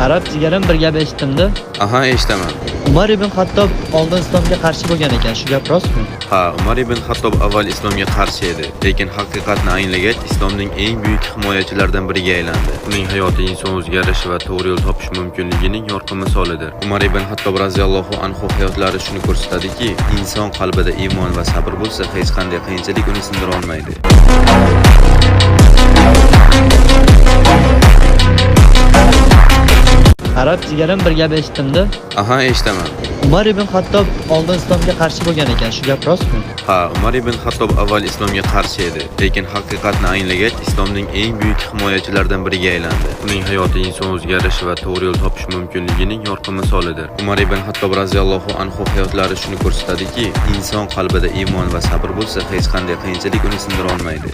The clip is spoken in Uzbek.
Arab jigarim, bir gap eshitdim-da. Aha, eshitaman. Umar ibn Xattob oldin islomga qarshi bo'lgan ekan. Shu gap rostmi? Ha, Umar ibn Xattob avval islomga qarshi edi, lekin haqiqatni anglagach, islomning eng buyuk himoyachilaridan biriga aylandi. Uning hayoti inson o'zgarishi va to'g'ri yo'l topish mumkinligining yorqin misolidir. Umar ibn Xattob raziyallohu anhu hayotlari shuni ko'rsatadiki, inson qalbida iymon va sabr bo'lsa, hech qanday qiyinchilik uni sindira olmaydi. Arab jigarim, bir gap eshitdim-da. Aha, eshitaman. Umar ibn Xattob oldin islomga qarshi bo'lgan ekan. Shu gap rostmi? Ha, Umar ibn Xattob avval islomga qarshi edi, lekin haqiqatni anglagach, islomning eng buyuk himoyachilaridan biriga aylandi. Uning hayoti inson o'zgarishi va to'g'ri yo'l topish mumkinligining yorqin misolidir. Umar ibn Xattob raziyallohu anhu hayotlari shuni ko'rsatadiki, inson qalbida iymon va sabr bo'lsa, hech qanday qiyinchilik uni sindira olmaydi.